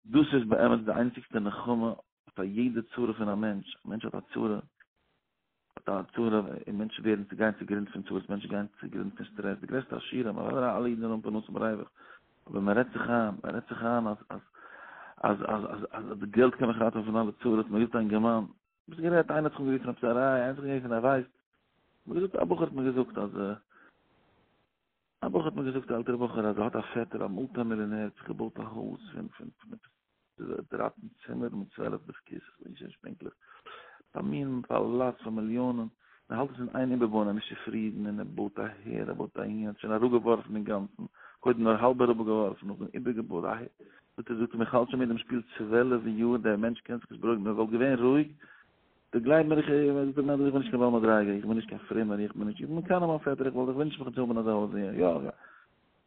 דאס איז באמת די איינציגסטע נחמה פאר יעדע צרה פון א מענטש, א מענטש האט א צרה, האט א צרה, און מענטשן ווערן צו גיין צוגרונד פון צרות, מענטשן גייען צוגרונד פון סטרעס, די גרעסטע עשירים, אוודאי אלע אידן האבן פרנסה בריווח, אבער מען רעדט זיך איין, מען רעדט זיך איין אז אז אז אז אז אז די געלט קען מיך ראטעווען פון אלע צרות, מען געזאגט א אינגערמאן, ביסט גערעדט, איינער האט זיך אנגערופן עפעס א ראיה, איינער האט זיך אנגערופן ער ווייסט, מען געזאגט א בחור האט מיר געזאגט אז א בחור האט מיר געזאגט א עלטערע בחור אז ער האט א פעטער א מולטי מיליאנער האט זיך געבויט א הויז פון פון פון עפעס 13 צימערן מיט 12 בית כסא, איך ווייס נישט פונקטליך, א מין פאלאץ פאר מיליאנען, ער האלט עס אין איין איבערבויען ער איז נישט צופרידן און ער בויט אהער ער בויט אהין, ער האט שוין אראפגעווארפן אינגאנצן, קודם נאר האלב אראפגעווארפן נאכדעם איבערגעבויט אהער, זאגט ער זאגט אים איך האלט שוין מיט דעם שפיל 12 יאר דער מענטש קען זיך נישט בארואיגן מען וואלט געווען רואיג די גלייב מיר איך זאגט ער איך בין נישט קיין בעל מדריגה איך בין נישט קיין פרומער איך בין נישט איך בין מקנא מיין פעטער איך וואלט איך ווינטש מיך צו האבן אזא הויז יא יא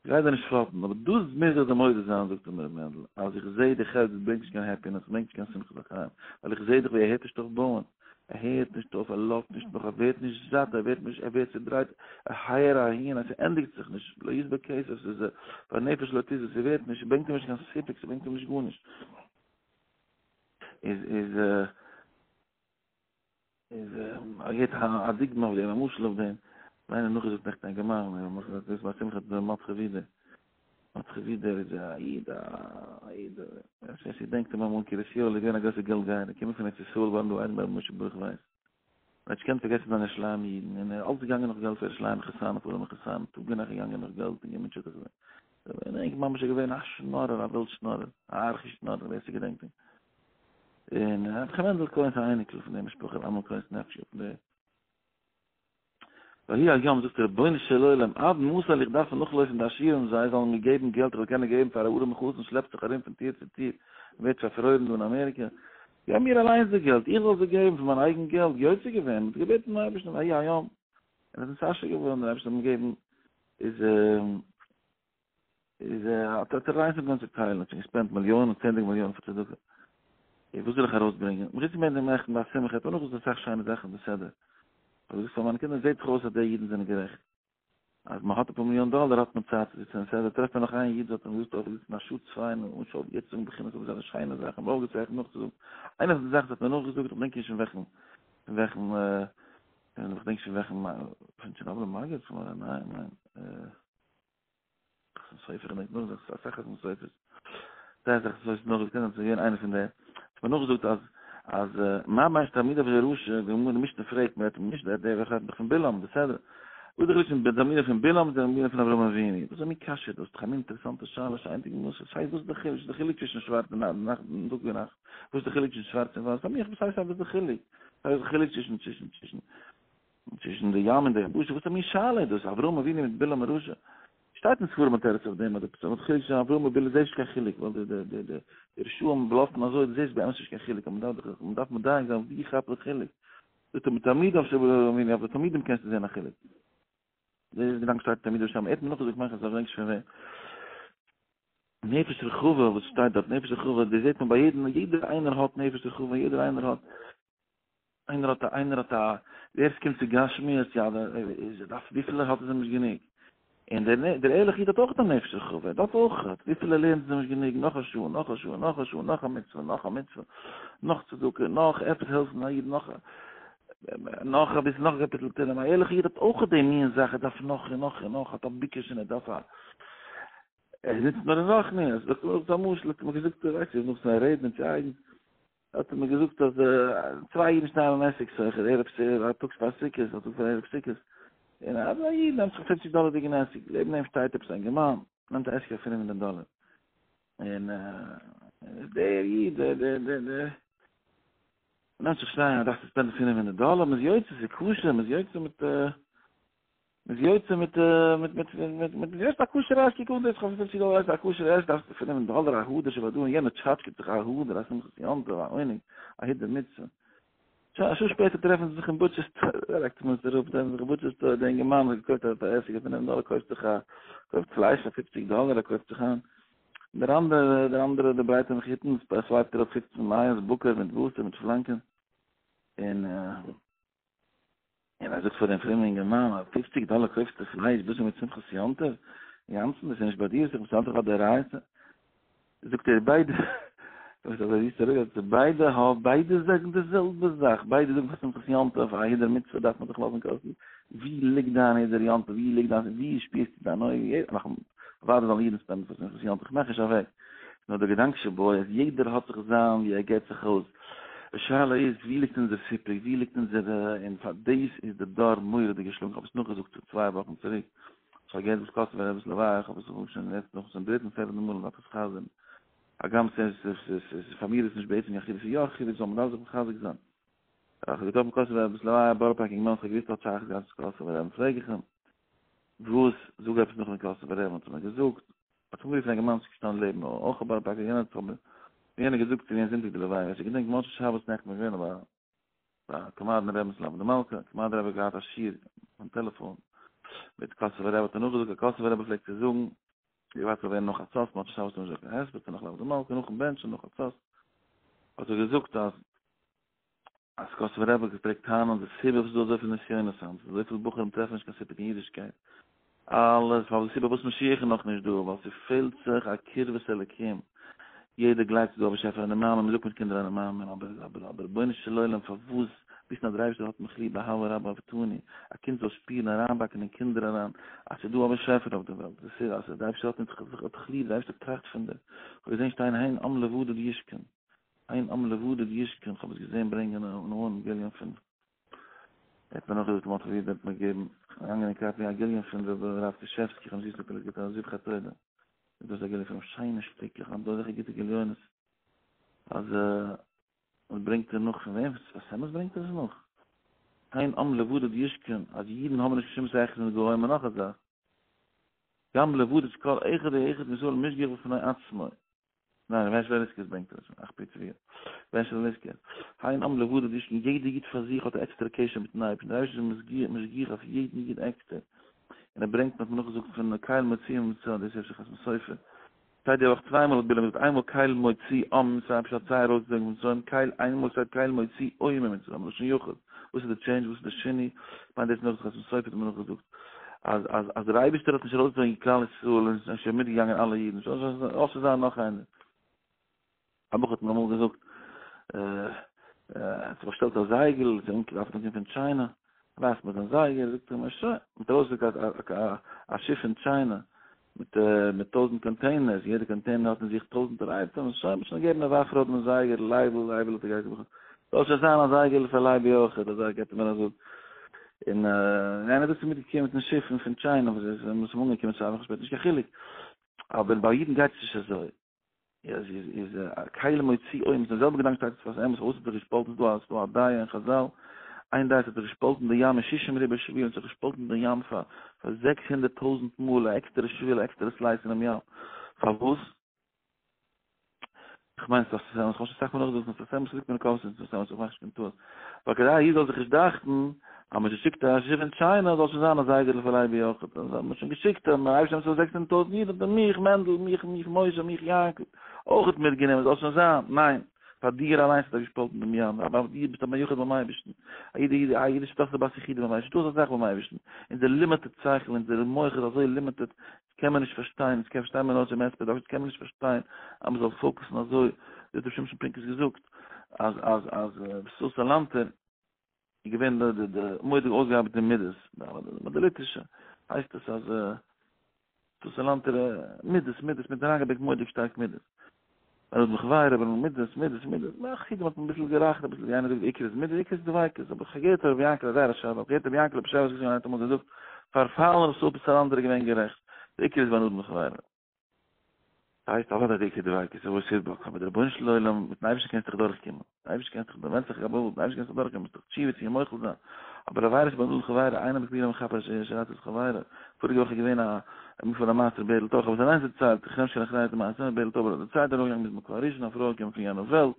גיי דיר נישט פאפן, אבער דאס מוז איך דיר מודה זיין, זאגט אים ר' מענדל, אז איך זעה די חפץ ברענגט נישט קיין happiness, ברענגט נישט קיין שמחת החיים, ווייל איך זעה דאך ווי ער הערט נישט אויף בויען, ער הערט נישט אויף, ער לאזט נישט נאך, ער ווערט נישט זאט, ער ווערט נישט, ער ווערט צודרייט, אהער אהין, אז ס'ענדיגט זיך נישט, לא ישבע כסף, ס'איז והנפש לא תשבע, ס'ווערט נישט, ס'ברענגט אים נישט קיין סיפוק, ס'ברענגט אים נישט גארנישט. איז איז איז ער געבט א דוגמא אויף דעם, א משל אויף דעם, איינער נאכגעזאגט נעכטן א גמרא, דאס איז ביי שמחת מרדכי ווידער, מרדכי ווידער איז א איד, א איד, אפשר איר געדענקט אים אמאל אין קרית יואל, איז געווען א גרויסע געלט גייער, געקומען פון ארץ ישראל, געווארן דא איידעם ביי רבי משה ברוך ווייס, ער האט נישט געקענט פארגעסן זיינע ירושלימ'ע אידן, און ער איז אלץ געגאנגען נאך געלט פאר ירושלימ'ע חתנים, פאר ארעמע חתנים, טאג און נאכט געגאנגען נאך געלט און געמוטשעט זיך, און ממש איז געווען א שנארער, א וועלט שנארער, א ארכי שנארער, ווער ס'געדענקט אים. און רבי חיים מענדל כהן איז א אייניקל פון די משפחה רבי עמרם כהן'ס nephew פון די ויהי היום זאגט ער רבונו של עולם עד מתי זאל איך דארפן נאכלויפן די עשירים זיי זאלן מיר געבן געלט איך זאל קענען געבן פאר א ארעמע חתן שלעפט זיך ארום פון טיר צו טיר ווערט פארפרוירן דא אין אמעריקע געב מיר אליינס די געלט איך זאל זיי געבן פון מיין אייגן געלט יוצא געווען מ'האט געבעטן דעם אייבערשטן ויהי היום ער איז נתעשר געווארן דער אייבערשטער האט אים געגעבן איז איז האט ער אליינס אנגעהויבן צו טיילן, האט שוין געספענדט מיליאנען, צענדליגע מיליאנען פאר צדקה. און וואס זאל איך ארויסברענגען? מ'רופט אים דעם נעכטן ביי א שמחה, האט ער נאכגעזאגט אסאך שיינע זאכן בסדר. אבער זאגסט פאר מיינע קינדער, זעט זיך אויס אז די אידן זענען גערעכט. אז מען האט אפאר מיליאן דאלער האט מען צייט צו זיצן אין סדר, טרעפט מען נאך איין איד וואס האט אים געזאגט אויפגעזיצן א שעה צוויי און אנשטאט אויפגעהערט צו זאגן בחינות אויף זיינע שיינע זאכן, אבער אויפגעצייכנט נאכצוזאגן. איינע פון די זאכן וואס האט מיר נאכגעזאגט, איך געדענק נישט פון וועלכן, פון וועלכן, איך געדענק נישט פון וועלכן, פון טשערנאבלער מגיד? פון ניין, ניין. חתם סופר איך געדענק נאך זיך אסאך חתם סופר'ס זייער אסאך חתם סופר'ס נאכגעזאגט קען זיין ס'איז געווען איינער פון די האט מיר נאכגעזאגט אז אז מה בין תלמידיו של רשע די גמרא די משנה פרעגט מען רעדט נישט דער דער וועלכער רעדט דאך פון בלעם בסדר וואס איז די חילוק פון תלמידיו פון בלעם און תלמידיו פון אברהם אבינו וואס א מין קשיא דאס דאך א מין אינטערעסאנטע שאלה שאין וואס הייסט וואס איז די חילוק וואס איז די חילוק צווישן שווארץ און נאכט און טאג און נאכט וואס איז די חילוק צווישן שווארץ און ווייס פאר מיך וואס הייסט וואס איז די חילוק וואס איז די חילוק צווישן צווישן צווישן צווישן די ים און די יבשה, וואס א מין שאלה איז דאס, אברהם אבינו מיט בלעם הרשע? שטייט אין ספרים א תירוץ אויף דעם, אז עפעס א חילוק צווישן אברהם און בלעם, זעהסט נישט קיין חילוק, ווייל די די די די די רשעים בלאפן אזוי, דו זעהסט באמת נישט קיין חילוק, אבער מ'דארף דאך מ'דארף מדייק זיין ווי כאפט די חילוק, זאגט ער מתלמידיו של אברהם אבינו, אויף די תלמידים קענסטו זעהן א חילוק. דער געדאנק שטייט תלמידיו שם, ער האט מיר נאכגעזאגט מאך איך זאל נישט פון וועם. נפש רחבה וואס שטייט דארט, נפש רחבה, דאס זעהט מען ביי יעדן, יעדער איינער האט נפש רחבה, יעדער איינער האט. איינער האט א איינער האט א ווער עס קומט צו גשמיות יא דער איז דארף וויפיל ער האט איז אים נישט גענוג און דער דער ערליכע איד האט אויך א נפש רחבה ער דארף אויך וויפיל ער לערנט איז אים נישט גענוג נאך א שעה נאך א שעה נאך א שעה נאך א מצוה נאך א מצוה נאך צדקה נאך עפעס העלפן א איד נאך נאך אביסל נאך א קאפיטל תהלים א ערליכע איד האט אויך די מין זאך ער דארף נאך און נאך און נאך האט א ביקוש און ער דארף א ער זיצט נאר אין רוחניות זאגט מיר א משל האט מיר געזאגט ווייסט איך נאך זיין רעדן צו אייגן האט ער מיר געזאגט אז צוויי אידן שטייען ביים עסק סוחר ערב א טאג פאר סוכות, א טאג פאר ערב סוכות, און א איד נעמט זיך פופציג דאלערדיגן עסק, לעבן אים שטייט עפעס א אינגערמאן, נעמט א עסק פאר 500 דאלער, און דער איד דער דער דער דער נעמט זיך שרייען אז דארפסטו ספענדן 500 דאלער, מ'איז יוצא, ס'איז כשר, מ'איז יוצא מיט מ'איז יוצא מיט מיט מיט מיט מיט יעצט א כשר עסק קוק אן דאס כ'האב פופציג דאלער א כשר עסק דארפסטו פינף דאלער א הדר שבהדרים און יענער טשאטשקעט זיך א הדר א שמחת יום טוב א עונג א הידור מצוה שוין א שעה שפעטער טרעפן זיי זיך אין butcher store לייגט מען עס אראפ טרעפן זיך אין butcher store דער אינגערמאן האט געקויפט א עסק פאר פינף דאלער קויפט זיך א קויפט פלייש פאר פופציג דאלער ער קויפט זיך איין דער אנדערע דער אנדערע דער ברייטער מחותן סווייפט אראפ פופצן מאות בקר מיט בשר מיט פלאנקען און און ער זאגט פאר דעם פרומען אינגערמאן, אז פופציג דאלער קויפסטו פלייש ביז מיט שמחת יום טוב? אינגאנצן דאס איז נישט ביי דיר, שמחת יום טוב א דאורייתא. זאגט ער ביידע. דאס איז אזוי זיס אראפגעלייגט, ביידע האב, ביידע זאגן די זעלבע זאך, ביידע זאגן פאר שמחת יום טוב, א הידור מצוה דארף מען זיך לאזן קאסטן, ווי ליגט דיין הידור יום טוב, ווי ליגט דיין, ווי שפירסטו דיין אויג, אוודאי זאלן אידן spend ן פאר שמחת יום טוב, איך מאך נישט אוועק, נאר דער געדאנק שבו אז יעדער האט זיך זיין ווי ער געבט זיך אויס, די שאלה איז ווי ליגט אונזער סיפוק, ווי ליגט אונזער, און פאר דאס איז די דור מורא'דיג געשלאגן, איך האב עס נאכגעזאגט צוויי וואכן צוריק, איך האב געהערט וואס קאסט ווען רבי'ס לוויה, איך האב עס שוין יעצט נאך צום דריטן פערטן מאל און דארף עס חזר'ן, הגם ס'איז פאר מיר איז עס נישט בעצם קיין חידוש, ס'איז יא א חידוש ווייל מ'דארף זיך מחזק זיין. איך האב געטראפן קאסובער רבי'ס לוויה בארא פארק אינגערמאן, איך האב געוואוסט האט שייכות געהאט צו קאסובער רבי'ן, פרעג איך אים וואס, זאג עפעס נאך פון קאסובער רבי'ן, האט ער מיר געזאגט, האט אנגערופן א אינגערמאן וואס איז געשטאנען לעבן אויך א בארא פארקער, יענער האט מיר יענער געזאגט ס'איז געווען זונטאג די לוויה, ווער ס'געדענקט מוצאי שבת נעכטן איז געווען ביי ביי קאמארנער רבינ'ס מלוה דמלכה, קאמארנער רבי האט געהאט א שיעור אויפן טעלעפאן מיט קאסובער רבי, האט ער נאכגעזאגט אז קאסובער רבי פלעגט צו זאגן, געווארט ס'זאל ווערן נאך חצות, מוצאי שבת האט מען נישט געזאגט קיין הספד, ס'איז נאך מלוה דמלכה, נאכן בענטשן נאך חצות, האט ער געזאגט אז אז קאסובער רבי האט געפלעגט טענה'ן די סיבה וואס איז דא אזויפיל נסיונות היינט, אזויפיל בחורים טרעפן נישט קיין סיפוק אין אידישקייט, אלעס ווייל די סיבה פארוואס משיח איז נאכנישט דא, ווייל ס'פעלט זיך א קרבת אלוקים, יעדער גלייבט ס'איז דא א באשעפער אני מאמין, מ'זאגט מיט קינדער אני מאמין, אבער אבער אבער רבונו של עולם פארוואס וויסן אז דער אייבערשטער האט מיך ליב אהבה רבה אהבתנו, א קינד זאל שפירן אריינבאקן אין קינדער אריין אז ס'איז דא א באשעפער אויף די וועלט, דאס איז אז דער אייבערשטער האט אונז האט דיך ליב, דער אייבערשטער טראכט פון דיר, כ'האב געזען שטיין הן עם לבדד ישכון, הן עם לבדד ישכון, כ'האב עס געזען ברענגען אן גליון פון האט מיר נאכגעזאגט מרדכי ווידער האט מיר געגעבן געגאנגען אין קאפי א גליון פון רב קרישעווסקי כ'האב נישט געוואוסט אז ער האט זבחי תודה איז דאס א גליון פון שיינע שטיקלעך און דא אזעלכע גוטע גליונות אז עס ברענגט ער נאך פון וועם? שפת אמת ברענגט ער עס נאך? הן עם לבדד ישכון אז אידן האבן נישט קיין שום שייכות מיט גוים און נאך א זאך גם לבדד כל אחד ואחד מישראל משגיח בפני עצמו ניין, ר' הערשל אליסקער ברענגט עס, אך פי צבי. ר' הערשל אליסקער. הן עם לבדד ישכון, יעדע איד פאר זיך האט א עקסטערע קשר מיטן אייבערשטן, דער אייבערשטער איז משגיח אויף יעדן איד עקסטער. און ער ברענגט, האט מען נאכגעזאגט פון קל מוציא ממצרים, דאס איז אפשר חתם סופר. שטייט די וואך צוויי מאל האט בלעם געזאגט, איינמאל קל מוציא עם ממצרים, פשט זיי ארויסגעצויגן פון מצרים, קל איינמאל שטייט קל מוציא אוי ממצרים, לשון יחיד. וואס איז די change, וואס איז די שינוי? כ'מיין דאס נאך חתם סופר האט מען נאכגעזאגט. אז אז אז דער אייבערשטער האט נישט ארויסגעברענגט כלל ישראל און עס איז שוין מיטגעגאנגען אלע אידן, זאל שוין זיין נאך איינער. א בחור האט מיר אמאל געזאגט, ער האט זיך באשטעלט א זייגער, עס איז אנגעקומען דארף אנקומען פון טשיינע, ווייזט מיר זיין זייגער, זאגט ער מיר, שוין, מען האט ארויסגעשיקט א שיף פון טשיינע מיט מיט טויזענט containers, יעדע container האט אין זיך טויזענטער items, שוין, מ'האט שוין געגעבן א ווארף ארויף דעם זייגער, לייבל, לייבל האט ער געהייסן בחור, זאל שוין זיין א זייגערל פאר לייבי אויכעט, אזוי געבט ער מיר א זאג. און איינער דאס איז מיטגעקומען מיטן שיף פון טשיינע וואס איז אנגעקומען צוויי וואכן שפעטער, נישט קיין חילוק, אבער ביי אידן גייט עס נישט אזוי, איז איז קל מוציא עם, מיט דעם זעלבן געדאנק שטייט עס שפת אמת, פארוואס האט זיך געשפאלטן, ס'איז דא ס'איז דא א דעה אין חזל, איין דעה ס'האט זיך געשפאלטן די ים אין שישים ריבוא שביל, האט זיך געשפאלטן די ים פאר 600 טויזנט מאל א עקסטערע שביל א עקסטערע slice אינעם ים, פארוואס? איך מיין ס'איז שפת אמת, כ'האב שוין אסאך מאל נאכגעזאגט שפת אמת ליגט מיר אין קאפ ס'איז שפת אמת, איך מאך נישט קיין טעות. ווייל כדי א איד זאל זיך נישט דאכטן אז מ'האט געשיקט א שיף אין טשיינע זאל שוין זיין א זייגערל פאר לייבי אויכעט, אז מ'האט שוין געשיקט אז מ'הייבט שוין צו 600 טויזנט אידן האט ער מיך, מענדל, מיך, מיך, משה, מיך, יענקל, אויכעט מיטגענומען, זאל שוין זיין, ניין, פאר דיר אליינס האט ער געשפאלטן דעם ים, אבער דיר ביסט א בן יחיד ביים אייבערשטן, א איד א אידישע טאכטער בת יחידה ביים אייבערשטן, נישטא אזא זאך ביים אייבערשטן, אונזער limited שכל, אונזער מח איז אזוי limited, קען מען נישט פארשטיין, עס קען פארשטיין מען נאר צו mass production, קען מען נישט פארשטיין אז מען זאל focus ן אזוי, ווי האט ר' שמשון פינקוס געזאגט, אז אז אז ר' ישראל סאלאנטער איז געווען די די די מורא'דיג אויסגעארבעטע מידות, ביי די ליטווישע הייסט עס אז ר' סאלאנטער מידות מידות מיט אריינגעברענגט מורא'דיג שטארק מידות. אז מיך וויי רבי מידות מידות מידות ביי חסידים האט מען אביסל געראכט אביסל ווי איינער זאגט די עיקר איז מידות די עיקר איז דביקות אבער כ'האב געהערט רבי יענקעלע זייער א שאלה כ'האב געהערט רבי יענקעלע פשעווארסקער זיך האט אמאל געזאגט פארפאלן ר' ישראל סאלאנטער איז געווען גערעכט די עיקר איז בין אדם לחבירו הייסט אוודאי די עיקר דביקות אבער ס'איז באק אבער דער רבונו של עולם מיטן אייבערשטן קענסטו דיך דורכקומען מיטן אייבערשטן קענסטו דיך ווענדט זיך אבער מיטן אייבערשטן קענסטו דיך דורכקומען מוזט דיך תשובה טון מוחל זיין אבער עבירות בין אדם לחבירו איינער מיט מיר מכפר שרייט אויס חברו פאריגע וואך איז געווען א מפעל המעשר בערל טויב, כ'האב עס אליינס דערציילט, איך נעם נישט קיין אחריות די מעשה, בערל טויב האט דערציילט ארויפגעגאנגען ביז מקוה הראשון, א פרוי געקומען פון יענע וועלט,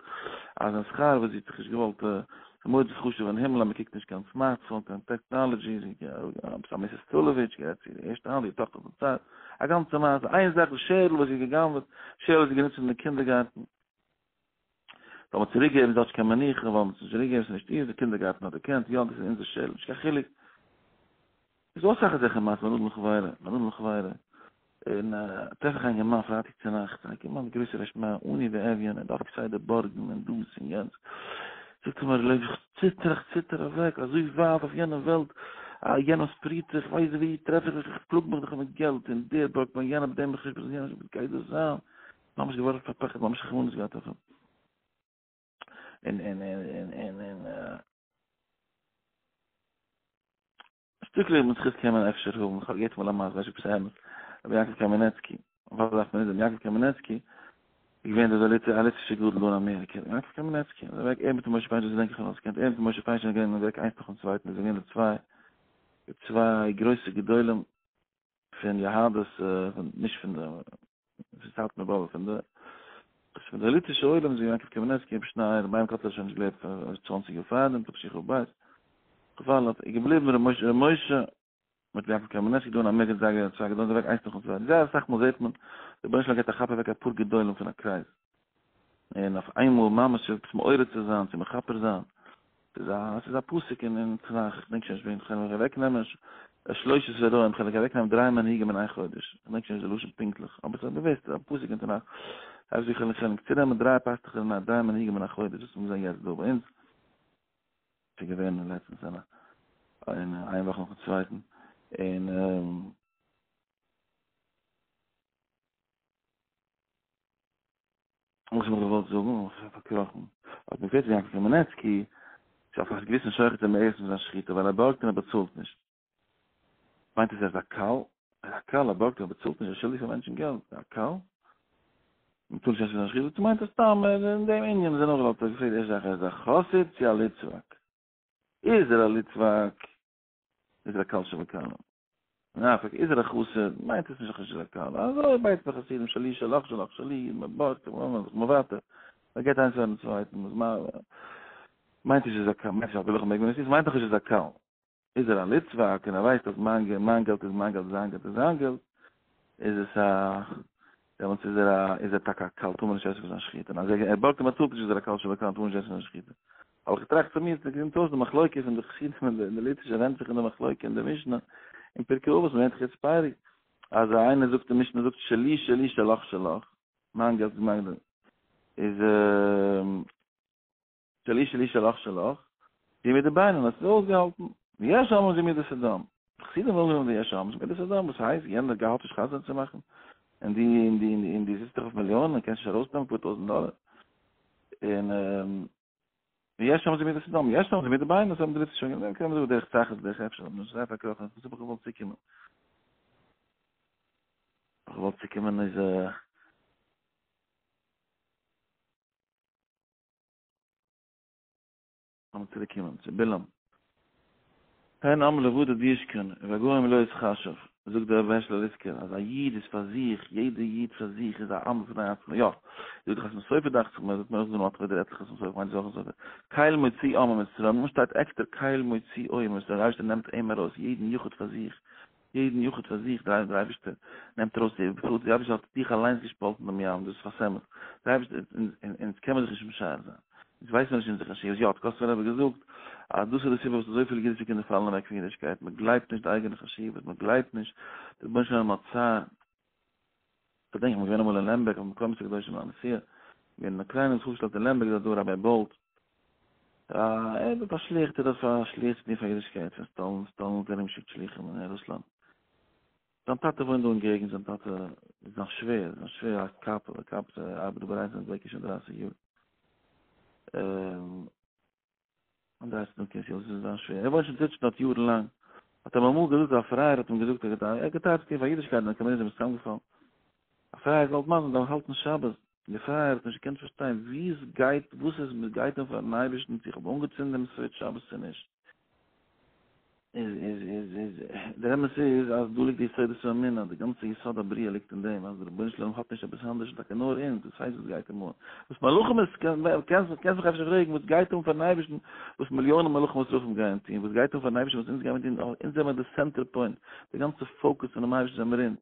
אז זיין שכר וואס זי האט זיך נישט געוואלט, ס'איז מורא'דיג חשוב אין הימל אז מ'קוקט נישט קיין smartphone, קיין technology, זי עפעס א Mrs. סטולאוויטש, גערעדט צו די ערשטע האנט, די טאכטער האט דערציילט, א גאנצע מעשה, איין זאך די שערל וואס זי האט גע'גנב'עט, שערל האט זי גענוצט אין די קינדערגארטן. זאל מען צוריק געבן, זי האט נישט קיין מנוחה, ווייל מען האט עס נישט צוריק געגעבן, ס'איז נישט איר, די קינדערגארטן האט דערקענט, יא דאס איז אונזער שערל, נישט קיין חילוק. איז דא אסאך אזעלכע מעשות, בין אדם לחבירו, בין אדם לחבירו. און טרעף איך א אינגערמאן פרייטאג צונאכטס, א אינגערמאן גרויסער ר' שמעון, עני ואביון, ער דארף כסדר בארגן און דאס און יענץ, זאגט ער מיר לב איך ציטער איך ציטער אוועק, אזוי ווייט אויף יענע וועלט, אה יענעמס פרוטה, איך ווייס ווי טרעף איך מיך, איך פלאג מיך דאך מיט געלט, און דער בארגט מיר, יענער דעם חשבון, יענער חשבון, וואס גייט דא זיין, ממש געווארן פאר פחד, ממש רחמנות געהאט אויף אים. און און און און און און שטיקל לעבן זכות קען מען אפשר האבן, איך האב געהערט אמאל א מעשה, כ'ווייס נישט אויב ס'איז אמת, רבי יעקב קאמינעצקי, אויף וואס דארף מען נישט, רבי יעקב קאמינעצקי איז געווען דער א ליטווישער גדול דא אין אמעריקע, רבי יעקב קאמינעצקי, איז אוועק, ער מיט משה פיינשטיין, דאס געדענק איך נאך, ער מיט משה פיינשטיין זענען געווען אוועק איינס נאכן צווייטן, זיי זענען געווען די צוויי, די צוויי גרויסע גדולים פון יהדות, נישט פון די פון סאטמאר באבוב פון די פון די ליטווישע עולם איז יעקב קאמינעצקי רבי שניאור רבי חיים קאטלער שוין נישט געלעבט פאר 20 יאר פאר דעם תשכ"ב כפר איז געבליבן רבי משה רבי משה מיט יעקב קאמינעצקי דא אין אמעריקע זיי געווען צוויי גדולים אוועק איינס נאכן צווייטן זייער אסאך מאל זעט מען דער רבונו של עולם געבט א כאפ אוועק אפאר גדולים פון א קרייז און אויף איינמאל ממש עפעס מעורר צו זיין צו מכפר זיין ס'איז א ס'איז א פסוק אין אין תנך, איך דענק שוין נישט וועם, כ'קען מיך אוועקנעמען שלושת רעים, כ'קען מיך אוועקנעמען דריי מנהיגים אין איין חודש, איך דענק שוין נישט די לשון פונקטליך, אבער ס'איז א באוואוסטע א פסוק אין תנך, אז איך קען צונעמען דריי פאסטוכער אין א דריי מנהיגים אין א חודש, דאס האט מען געזען יעצט דא ביי אונז, ס'איז געווען לעצטנס אין אין איין וואך נאכן צווייטן, און. וואס האב איך געוואלט זאגן? איך האב פארקראכן. האט מיר געפרעגט יעקב קאמינעצקי צו אויף א געוויסן שוחט איז מער פון זיין שחיטה ווייל ער בארגט און ער באצאלט נישט. מיינט עס ער איז א קל? ער איז א קל, ער בארגט און ער באצאלט נישט, ער איז שולדיג פאר מענטשן געלט. א קל? מען טאר נישט עסן זיין שחיטה? צו מיינט ער סתם אין דעם ענין איז ער נאך האט ער געפרעגט די ערשטע זאך ער איז א חסיד צו א ליטוואק? איז ער א ליטוואק? איז ער א קל שבקלים? נפק, איז ער א חסיד, מיינט עס נישט אז ער איז א קל, אזוי בייט מען חסידים שלי שלך שלך שלי, מען בארגט זיך, מען איז זיך מוותר, מען געבט איינס פארן צווייטן, מען איז מ. מיינט נישט אז ער איז א קל, מיינט נישט אז אפילו מעג מען נישט, מיינט דאך נישט אז ער איז א קל. איז ער א ליטוואק און ער ווייסט אז מיין געלט איז מיין געלט זיין געלט איז זיין געלט, איז עס א, דעמאלטס איז ער א, איז ער טאקע א קל, טאר מען נישט עסן פון זיין שחיטה, און אז ער בארגט און באצאלט נישט איז ער א קל שבקלים טאר מען נישט עסן פון זיין שחיטה. האב איך געטראכט צו מיר, ס'קומט אויס די מחלוקה פון די חסידים און די ליטווישע ווענדט זיך אין די מחלוקה אין די משנה אין פרקי אבות, מ'לערנט דאך יעצט פרק, אז איינער זאגט די משנה זאגט שלי שלי שלך שלך, מיין געלט איז מיין געלט, איז שלי שלי שלך שלך, זי מיט די ביינער, האסט עס אויסגעהאלטן, יש אומרים זו מידת סדום, חסידים ווילן האבן די יש אומרים זו מידת סדום, וואס הייסט יענער האט נישט חתונה צו מאכן, און די און די און די זיצט דאך אויף מיליאנען און קענסט נישט ארויסנעמען אפאר טויזנט דאלער, און יש אומרים זו מידת סדום, יש אומרים זו מידת ביינער, דאס האבן די ליטווישע שוין געזאגט, קען מען זאגן דרך צחות דרך אפשר, אבער נישט זייער פארקראכן, וואס האב איך געוואלט צוקומען? איך געוואלט צוקומען איז. לאמיר צוריק קומען צו בלעם. הן עם לבדד ישכון ובגוים לא יתחשב, זאגט דער רבי הערשל אליסקער אז א איד איז פאר זיך, יעדער איד פאר זיך איז א עם בפני עצמו, יא, זאגט דער חתם סופר דאכט זיך מיר, זאגט מיר אויך דא נאך ווידער עטליכע חתם סופר, כ'מיין די זעלבע חתם סופר, קל מוציא עם ממצרים, דא שטייט עקסטער קל מוציא עם ממצרים, דער אייבערשטער נעמט אים ארויס, יעדן יחיד פאר זיך, יעדן יחיד פאר זיך, דער אייבערשטער נעמט ארויס די בפרט, דער אייבערשטער האט דיך אליינס געשפאלטן דעם ים, דאס איז פאר סעמעס, דער אייבערשטער, אונז קען מען זיך נישט משער זיין, אונז ווייסן מיר נישט אונזער חשיבות, יא האט קאסובער רבי געזאגט אז דאס איז די סיבה וואס אזויפיל אידישע קינדער פאלן אוועק פון אידישקייט, מען גלייבט נישט די אייגענע חשיבות, מען גלייבט נישט, דער רבונו של עולם האט צער, כ'געדענק איך בין געווען אמאל אין לעמבערג אויף מקומות הקדושים אין א נסיעה, געווען אין אוקריינע, זיך אפגעשטעלט אין לעמבערג דארט דא ראביי בולט, ער איז א שליח, טוט דארט פאר א שליח צו טון פאר אידישקייט, פון סטאלין, סטאלין האט ארום געשיקט שליחים אין רוסלאנד. זיין טאטע וואוינט דא אין געגנט, זיין טאטע איז זיין שווער, זיין שווער הייסט קאפל, קאפל ארבעט דא ביי רייזען בעקער שוין דרייסיג יאר. און דא הייסט נאר קעסי, וואס איז זיין שווער, ער וואוינט שוין זיצט דארט יארן לאנג, האט אים אמאל געזאגט א פרייער האט אים געזאגט ער האט געטייפט צו טון פאר אידישקייט און קאמוניזם איז צוזאמגעפאלן, א פרייער האט געוואלט מסביר זיין האלטן שבת, די פרייער האט נישט געקענט פארשטיין ווי עס גייט וואס עס גייט אן פארן אייבערשטן צו איך האב אנגעצינדן דעם switch שבת צו נישט. איז איז איז איז דער אמת איז אז דא ליגט די יסודות האמונה, די גאנצע יסוד הבריאה ליגט אין דעם אז דער רבונו של עולם האט נישט עפעס אנדערש און טאקע נאר אונז, דאס הייסט וואס גייט אים אן? וואס מלאכים איז קענסט קענסט מיך אפשר פרעגן וואס גייט אן פארן אייבערשטן וואס מיליאנען מלאכים ושרפים גייען טון, וואס גייט אן פארן אייבערשטן וואס אונז גייען מיר טון, אונז זעמער די center point, די גאנצע focus פונעם אייבערשטן זעמער אונז.